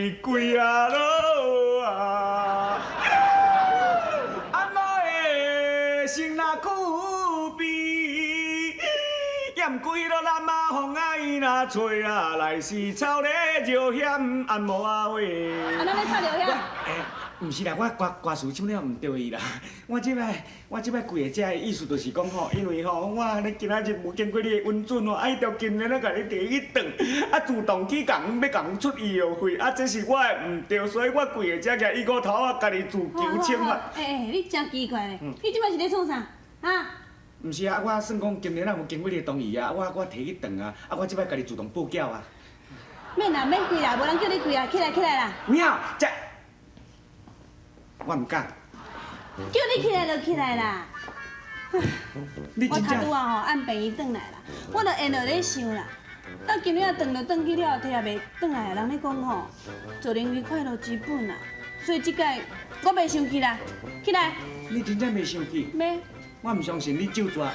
己跪啊落啊，按某的心若苦悲，嫌规落南啊风啊伊若吹啊，来是草咧尿险按某啊喂。啊，咱咧插尿险？欸，毋是啦，我歌歌词唱了毋对啦。我這擺跪的這个意思就是講吼，因為吼，我按呢今仔日無經過你的允准吼，啊，彼條金鏈仔共你提去轉，啊，自動去共欲共出醫藥費，啊，這是我的毋對，所以我跪的這舉伊個頭啊，家己自求懲罰。欸欸，你真奇怪咧，你這擺是咧創啥？啊？毋是啊，我算講金鏈仔無經過你的同意啊，我提去轉啊，啊，我這擺家己自動報繳啊。免啦，免跪啦，無人叫你跪啊，起來起來啦。有影，這我毋敢。叫你起來就起來啦。你我頭拄仔吼按病院轉來啦，我就緣落咧想啦，到今日轉就轉去了，提也袂轉來，人咧講吼，助人為快樂之本啊，所以這擺我袂生氣啦，起來。你真正袂生氣？袂。我毋相信你咒蛇。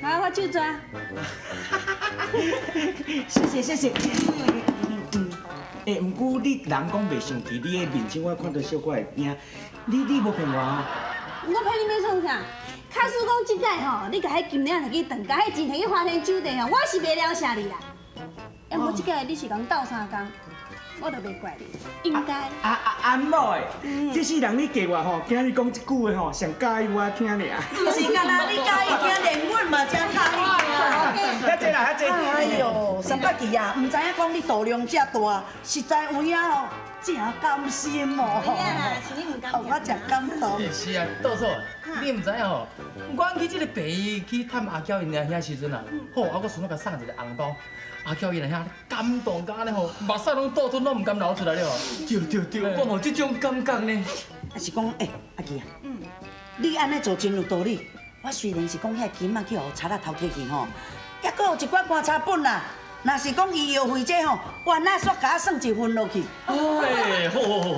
好，我咒蛇。謝謝謝謝。欸，毋過你人講袂生氣，你的面相我看著小可會驚。你無騙我啊？我騙你欲創啥？假使講這擺吼，你共彼金鏈提去轉，共彼錢提去花天酒地吼，我是袂了謝你啦。啊，毋過這擺你是共鬥相共，我就袂怪你，應該。啊啊按某的，這世人你計我吼，今日講這句話吼，上佮意我聽爾。毋是干焦你佮意聽，連阮嘛真佮意。遐濟啦，遐濟。哎喲，三八奇啊，毋知影講你度量遮大，實在有影哦，真甘心哦。有影啦，是你毋甘。我真感動。是啊，杜嫂，你毋知影吼，阮去這个病院去探阿嬌𪜶阿兄時陣啊，吼，啊，我順路共送一个紅包，阿嬌𪜶阿兄感動甲按呢吼，目屎攏倒吞攏毋甘流出來了。對對對，我無這種感覺呢。啊是講，欸，阿奇啊，你按呢做真有道理。我雖然是講遐金仔去予賊仔偷提去吼，猶閣有一寡棺材本啦。若是講醫藥費這吼，原來煞共我算一份落去。哎，好好好好，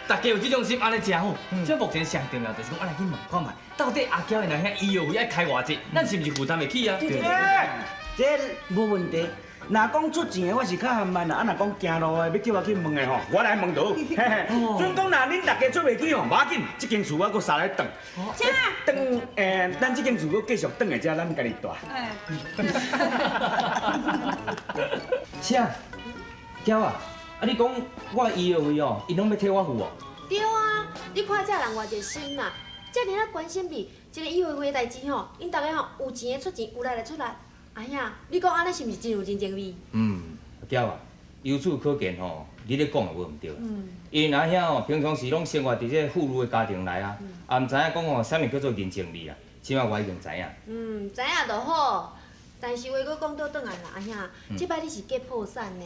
大家有這種心，按呢誠好。這目前上重要就是講，咱來去問看覓，到底阿嬌𪜶阿兄醫藥費愛開偌濟，咱是毋是負擔會起啊？對，這無問題。若講出錢的，我是較含慢啦；啊，若講行路的，欲叫我去問的吼，我來問到。準講若恁大家出袂起吼，無要緊，這間厝我閣捎來轉。轉欸，咱這間厝閣繼續轉的遮，咱家己蹛。啥？嬌啊，啊你講我醫藥費哦，𪜶攏欲替我付哦？對啊，你看這人偌熱心啦，遮爾仔關心你，一个醫藥費的代誌吼，𪜶逐家吼有錢的出錢，有力的出力。阿兄，你講按呢是毋是真有人情味？嗯，阿嬌啊，由此可見吼，你咧講的無毋對。嗯。𪜶阿兄吼，平常時攏生活佇這富裕的家庭內啊，也毋知影講吼，啥物叫做人情味啊。這擺我已經知影。嗯，知影就好。但是話閣講倒轉來啦，阿兄，這擺你是計破產呢？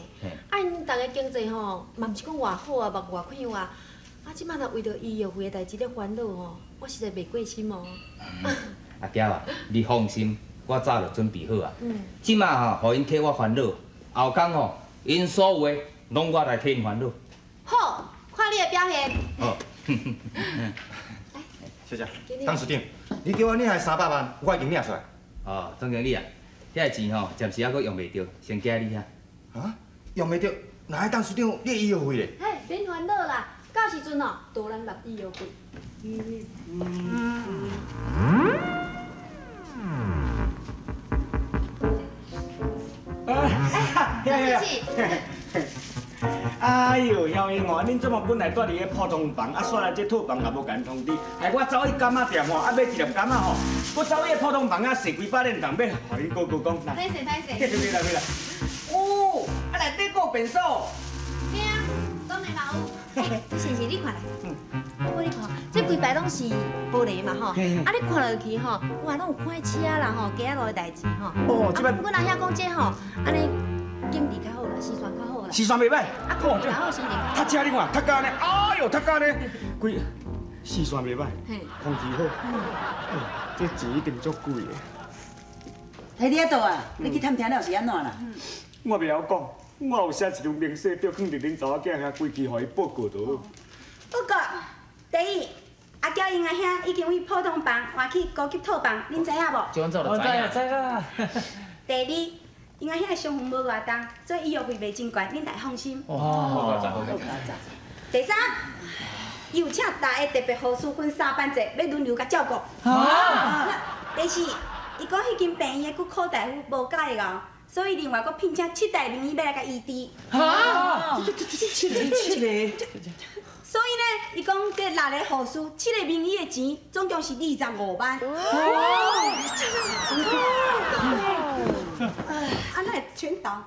啊，𪜶逐家經濟吼，嘛毋是講偌好啊，嘛偌寬裕啊。啊，這擺若為著醫藥費的代誌咧煩惱吼，我實在袂過心哦。阿嬌啊，你放心。我早就準備好啊，這擺吼，予𪜶替我煩惱，後工吼，𪜶所有的攏我來替𪜶煩惱。好，看你的表現。好。謝謝，董事長，你叫我領的300萬，我已經領出來。哦，總經理啊，遐錢吼，暫時猶閣用袂著，先寄你遐。啊？用袂著？那彼董事長，你的醫藥費咧？嘿，免煩惱啦，到時陣哦，多人納醫藥費。哎喲，曉英哦，恁這麼本來蹛佇咧普通房，啊，煞來這套房也無共𪜶通知，害我走去柑仔店吼，啊買一粒柑仔吼，閣走去普通房啊踅幾擺輪動，欲予恁哥哥講。歹勢歹勢。繼續來來來。哦，啊內底閣有便所。對啊，當然嘛有。欸，先生你看來，我你看，這規排攏是玻璃嘛吼，啊你看落去吼，哇，攏有看車啦吼，街仔路的代誌吼。哦，這擺。阮阿兄講這吼，按呢景致較好啦，視線較好啦。視線袂歹。啊，空氣較好，心情。讀車你看，讀甲按呢，哎喲，讀甲按呢，規視線袂歹，空氣好。這錢一定足貴的。喺你遐倒啊？你去探聽了是按怎啦？我袂曉講，我有寫一張明細表，囥佇恁查某囝遐，規氣予伊報告就好。報告，第一，阿嬌𪜶阿兄已經為普通房換去高級套房，恁知影無？這阮早就知影。知啦。第二， 𪜶阿兄的傷痕無偌重，所以醫藥費袂真懸，恁大家放心。哦，好第三，伊有請大个特別護士分三班制，欲輪流共照顧。啊！第四，伊講彼間病院的骨科大夫無佮意哦，所以另外閣聘請七大名醫欲來共醫治。哈！這七個七個。所以呢，伊講這六个護士、七个名醫的錢，總共是25萬。哇！啊，哪會全倒？